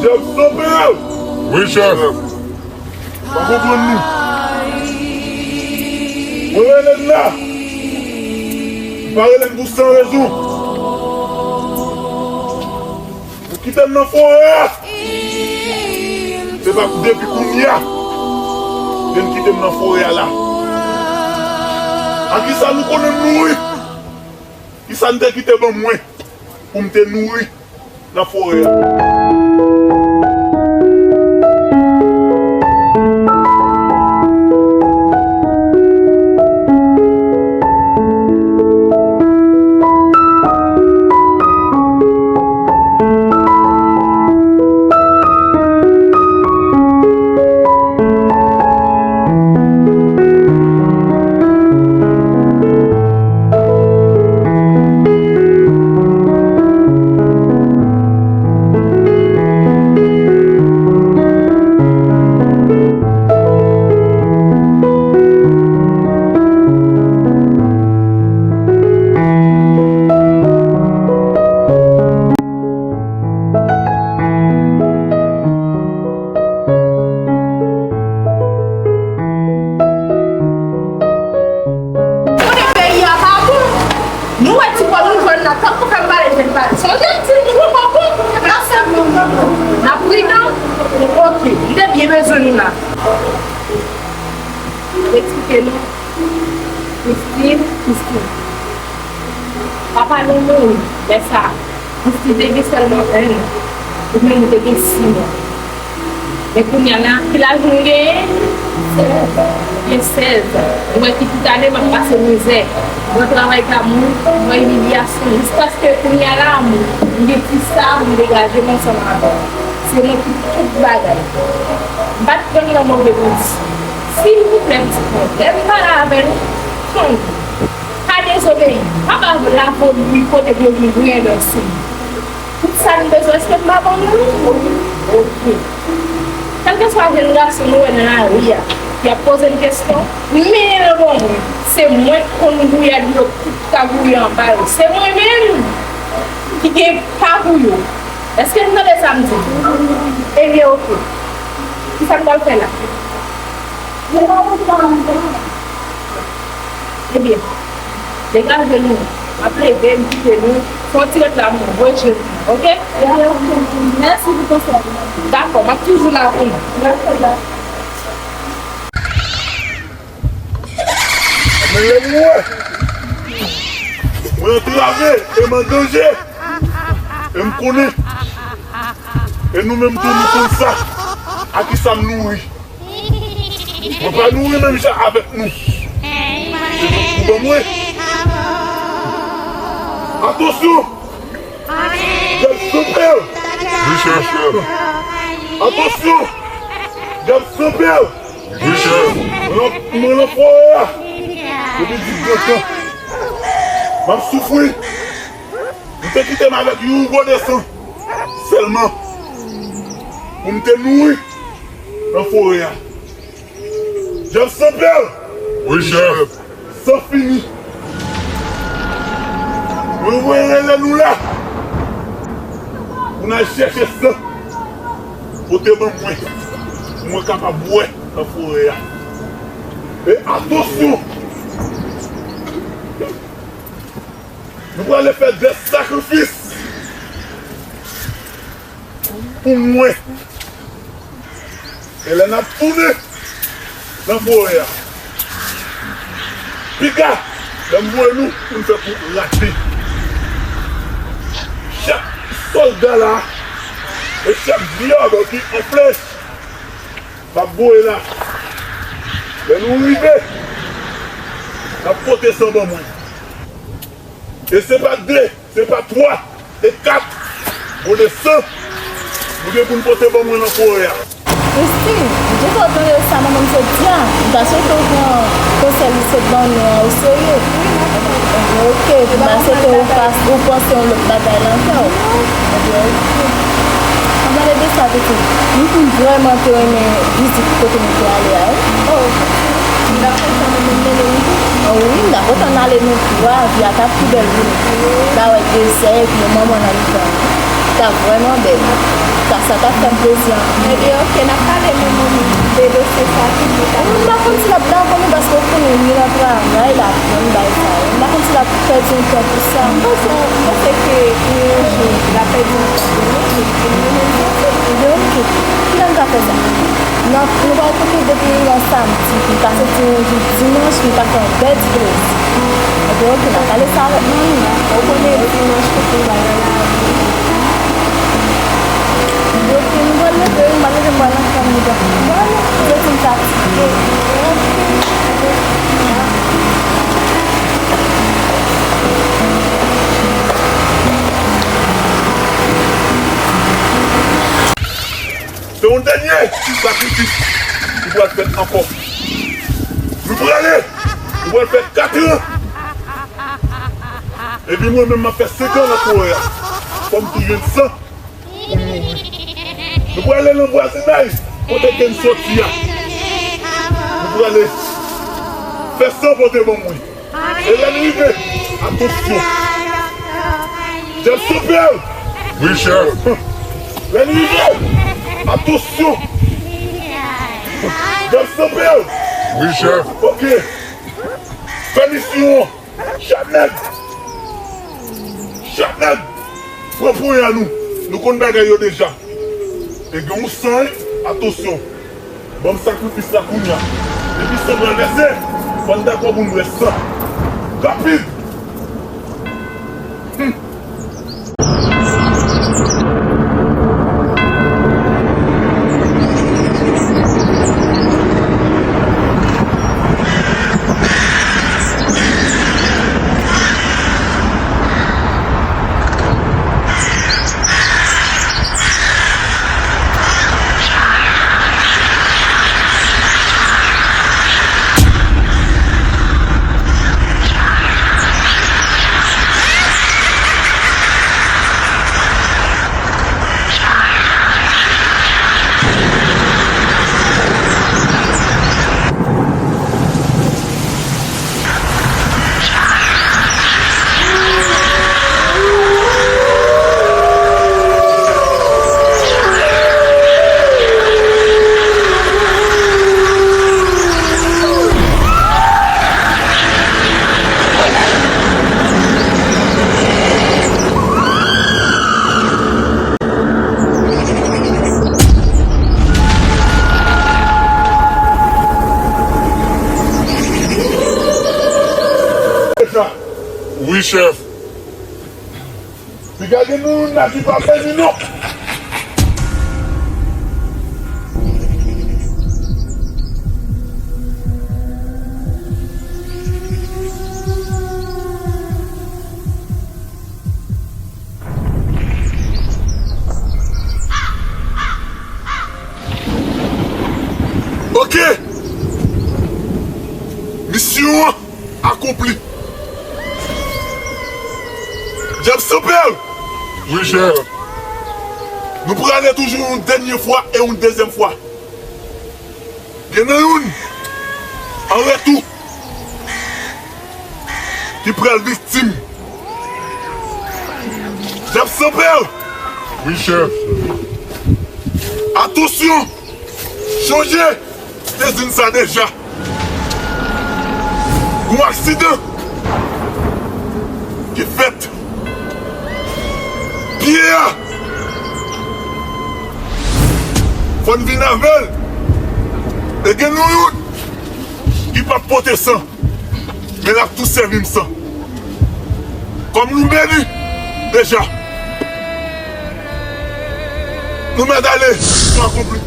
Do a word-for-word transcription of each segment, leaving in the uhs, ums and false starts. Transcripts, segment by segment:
Chèf Sanpè! Wi, chèf. Pa konprann nou. Mwen rele n la. M pa rele n pou san rezon. Ou kite m nan forè a. Se pa depi kounye a ke n kite m nan forè a la. A kisa nou konnen m nouri? Kisa n te kite ban mwen pou m te nouri nan forè a? Konnen peyi a pa bon. Nou wè ti pòl nou jwenn la, tankou fè m pale, jwenn pale. Sonje m di nou pa bon. N ap fè m n ap pridan. Ok, m te byen bezwen nou la. Eksplike nou. Christine, Christine. Papa nou mouri lè sa a. Christine te gen sèlman en an. Ou menm ou te gen sis mwa. Men kounye a la, ki laj nou genyen? Sèz. Gen sèz. Ou wè ki tout ane m ap pase mizè. Mwen travay kamou, mwen imilyasyon. Jiskaske kounye a la, m gen ti sa, m degaje m ansanm avè w. Se mwen ki tout bagay. M pa t pran nan move pwodui. Silvouplè, pitit mwen, lè m pale avè nou, tande. Pa dezobeyi. Pa ba lafolri kote pou yo vin griyen dan sou nou. Tout sa n bezwen, èske m pa ban nou li? Ok. Kèlkeswa jèn gason nou wè nan lari a, y ap poze m kesyon, mennen l ban mwen. Se mwen k konn gouyad yo, tout ka gouye anba yo. Se mwen menm ki gen pa pou yo. Èske n tande sa m di? Ebyen, ok. Kisa n pral fè la? Ebyen, degaje nou. M ap leve, m kite nou. Fè yon ti ret la pou mwen, voye je m, ok? Mèsi pou konsèy la. Dakò, m ap toujou la pou nou. Dakò, dakò. Men lè m wè mwen antrave e m an danje, e m konnen, e nou menm tou nou konn sa, a kisa m nouri? Mwen pa nouri menm jan avèk nou. Ou ban mwen. Atansyon! Djab sanpè! Wi, chèf. Atansyon! Djab sanpè! Wi, chèf. Mwen nan, mwen nan forè a depi dizuit tan. M ap soufri. M te kite m avèk yon gode san sèlman pou m te nouri nan forè a. Djab sanpè! Wi, chèf. San fini. Mwen voye rele nou la pou n al chèche san. Pote ban mwen, pou mwen kapab bwè nan forè a. E atansyon! Nou prale fè de sakrifis pou mwen. E lè n ap tounen nan forè a, piga, lè m voye nou pou n fè kou rate. Chak sòlda la e chak dyab ki anfle m ap voye la. Lè nou rive, n ap pote san ban mwen. E se pa de, se pa twa, se kat gode san nou gen pou n pote ban mwen nan forè a. Christine, m te kontan tande sa manman m sot di a. M ta swete w pran konsèy li sot ban nou an oserye. Ebyen, oke, m ta swete w pas-, ou panse yon lòt bagay nan tè w. Ebyen, oke. Anpale de sa, pitit, m vrèman te renmen vizit kote nou te ale a, wi. Oh, m ta kontan nou menm mennen nou tou. Oh, wi, m ta kontan n ale nou tou a, vi a t ap pi bèl pou nou. Ba wè dezè epi yon manman nan mitan. Sa vrèman bèl. Sa, sa t ap fè m plezi anpil. Ebyen, oke, n ap pale menm de dosye sa toujou. M pa konn si l ap dakò non, paske w konnen li nan travay, l ap jwenn bagay sa yo. M pa konn si l ap pèdi yon tan pou sa. M panse, m panse ke pou yon jou, l ap pèdi yon tan pou nou, epi nou menm nou soti. Ebyen, oke. Kilè n ka fè sa? N ap, nou pral kote depi nan samdi, pou n ka soti yon jou dimanch, pou n ka fè yon bèl ti plezi. Ebyen, oke, n ap pale sa avèk manmi. Ou konnen dimanch, tout moun bay nan lari. Ebyen, oke, nou pral leve, m pral leve, m pral nan chanm mwen. M pral ale, jodi m fatige. Se yon dènye sakrifis ki pral fèt ankò. Nou prale, nou pral fè kat an. Epi mwen menm, m ap fè senk an nan forè a. Fò m tou jwenn san pou m mouri. Nou prale nan vwazinay kote ke n soti a. Nou prale fè san pote ban mwen. E lè n rive, atansyon. Jèf Sanpè! Wi, chèf. Lè n rive, atansyon. Jèf Sanpè! Wi, chèf. Oke. Fè misyon an. Chak nèg. Chak nèg. Pran ponya nou. Nou konn bagay yo deja. E gen yon san, wi. Atansyon. Ban m sakrifis la kounya. Depi san pral vèse, fò n dakò pou n bwè san. Rapid! Hmm. Wi, chèf. Piga gen moun la ki pa vini, non. Oke. Misyon an akonpli. Djab Sanpè! Wi, chèf. Nou prale toujou yon dènye fwa e yon dezyèm fwa. Gen nan youn, an retou, ki pral viktim. Djab Sanpè! Wi, chèf. Atansyon! Chonje! Te di n sa deja. Gon aksidan ki fèt. Pye a. Fò n vin avè l. E gen nou youn ki p ap pote san. Men l ap tou sèvi m san. Kòm nou beni deja, nou mèt ale, misyon akonpli.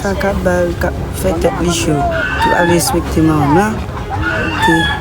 K ap ba l, k ap fè tèt li cho. Ki pa vle respekte manman m nan. Ok.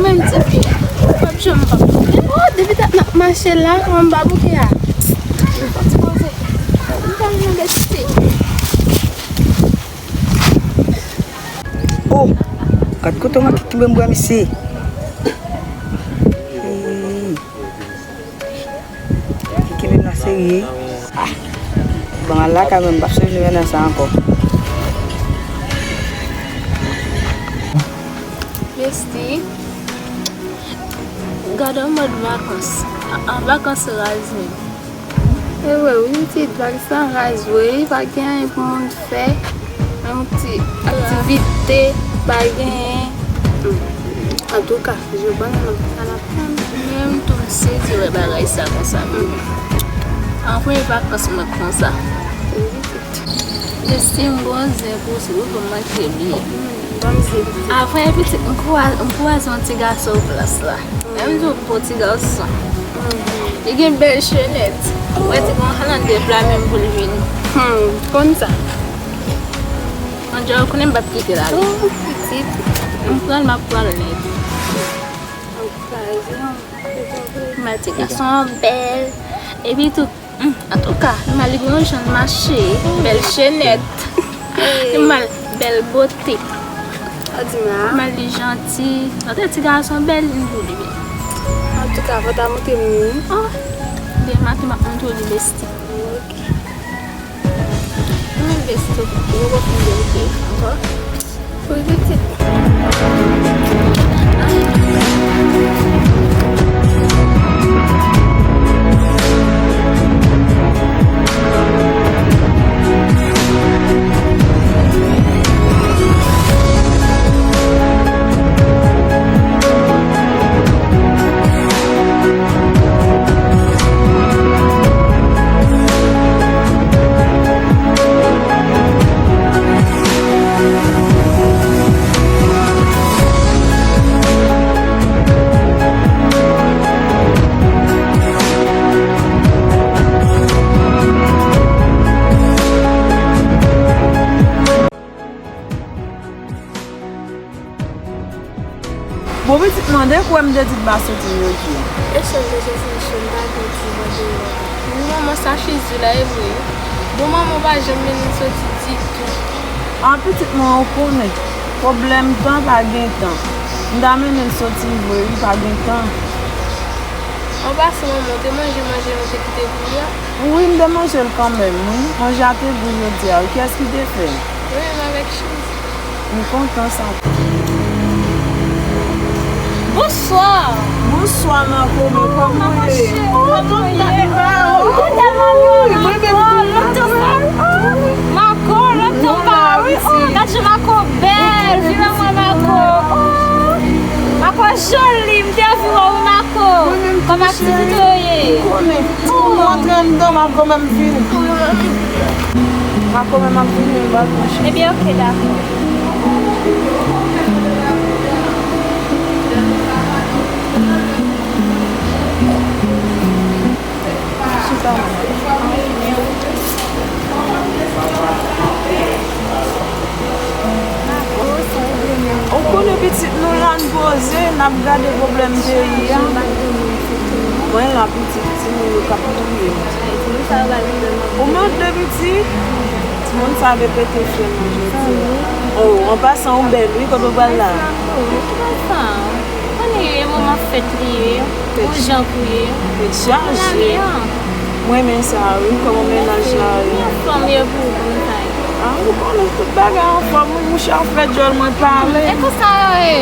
Menm ti pye, pap janm pap. Oh, depi dat n ap mache la, kòman m pa bouke a? M pa sipoze. M pa nan bèsite. Oh, gad kote w manke kenbe m bra, mesye. Hey. Ki kenbe m nan seri. Ah. Bon, al lakay mwen, m p ap sonje jounen sa ankò. Besti, gade yon mòd vakans. A, a, vakans raz menm. E vre, wi, pitit, vakans lan raz, wi, pa gen anyen pou moun fè. Yon ti aktivite, pa genyen. Hmm. Antouka, Giovanna, nan sa n ap tann. Menm tou m sezi wè bagay sa konsa. Hmm. An premye vakans mwen konsa. Wi, pitit. Mesye, m gon zen pou sou pou manke byen. Hmm, ban m zen, pitit. Apre, pitit, m kwa-, m kwaze yon ti gason plas la. Menm tou, pou ti gason. Li gen bèl chenèt. Mwen di, bon, al nan de pla menm pou l vini. Hmm, konn sa. Andjè, ou konnen m p ap kite l ale. Oh, pitit. M pran l, m ap pran l nèt. Ankouraje. M di, ti gason an bèl. Epi tou, hmm, antouka, m al li gen yon jan l mache, bèl chenèt. Li mal, bèl bote. Ou di m la? Mal, li janti. Antre ti gason bèl, li pou li bèl. Antouka, fò ta montre m li. Oh, demen maten, m ap montre w li, besti. Ok. Mwen, besti, ou poko fin bèl ankò. Wi, pitit. Bon, pitit mwen, de kwè m te di m pa soti jodi a. E sèl de soti, m pa gen ti mande. Wi, manman, sa fizi la, e vre. Bon, manman pa janm mennen m soti ditou. A, pitit mwen, ou konnen. Pwoblèm tan, pa gen tan. M ta mennen l soti vre, wi, pa gen tan. An pasan, manman, ou te manje manje nou te kite pou li a? Wi, m te manje l kanmenm, wi. Manje a te gou jodi a, wi. Kiyès ki te fè l? Mwen menm avèk Chiz. M kontan sa. Bonswa! Bonswa, Makome, kòman w ye? Oh, Makome, kòman w ye? Oh, ou tèlman lwen, Mako, lontan pa wè. Mako, lontan pa wè. Oh, gad jan Mako bèl, vin wè mwen, Mako. Oh, Mako joli, m te anvi wè w, Mako. Kòman aktivite w ye? Ou antre anndan, m ap kanmenm vini. M ap kanmenm ap vini, m pral kouche. Ebyen, oke, dakò. Chita. Ou konnen pitit nou la, n poze, n ap gade pwoblèm peyi a. Mwen la pitit, timoun yo k ap touye m. Ou mande pitit? Timoun sa repete fyèl mwen jodi a. Oh, an pasan, ou bèl wi, kote w pral la? Konnen e moman fèt li ye, yon jan pou ye. Tèt chaje. Mwen renmen sa wi, kòman mennaj la ye? Anfòm ye pou ou kòman sa ye? Ah, ou konnen tout bagay anfòm wi, mouche a fè djòl mwen pale. E konsa yo ye.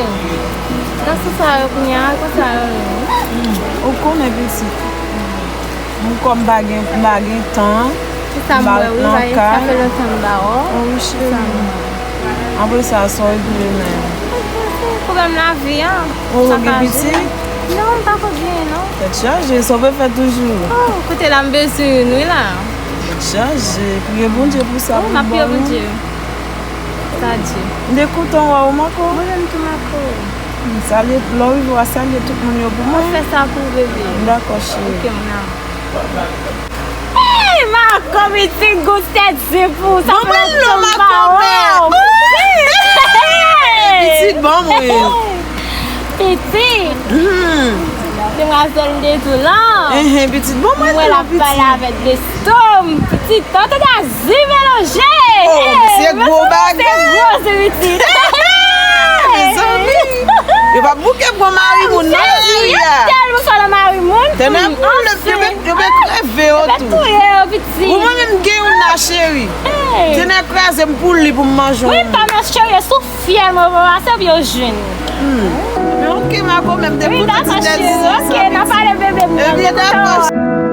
Nan sou sa yo kounye a, konsa yo ye. Ou konnen pitit. Mwen kòm m pa gen, m pa gen tan. Se sa m wè wi, sa fè lontan m ba wè. Oh, wi, cheri. Apre sa, sa w regle menm? Pwoblèm lavi a. Ou gen pitit? Non, m pa ko gen non. Tèt chaje, sa w vle fè toujou? Oh, kote la m bezwen youn wi la. Tèt chaje, priye Bondye pou sa. Oh, m ap priye Bondye. Sa di. M te kontan wè w, Mako. Mwen menm tou, Mako. Salye, lè w rive, w a salye tout moun yo pou mwen. Mwen fè sa pou ou, bebe. Dakò, cheri. Ok, mwen a. Hey, Mako, pitit gou tèt zip ou. Sa fè lontan m pa wè w. Pitit, ban mwen. Pitit. Demwazèl m te di w lan. Enhen, pitit, ban mwen. Mwen l ap pale avèk Tom, pitit, tande a zi melanje. Oh, misye gwo bagay. Misye gwo, se pitit. Mezanmi. Yo pa bouke gwo mari moun nan lari a. Tèlman fò nan mari moun. Tènè pou lè yo pe kreve yo tou. Touye yo, pitit. Ou mwen menm gen youn la, cheri. Tènè kraze m pou li pou m manje. Wi, pa nan cheri, sou fyèl mwen, papa, se pou yo jwenn. Men ok, Mako, menm te kontan ti tèt zizan sa. Ok, n a pale, bebe m. Ebyen, dakò.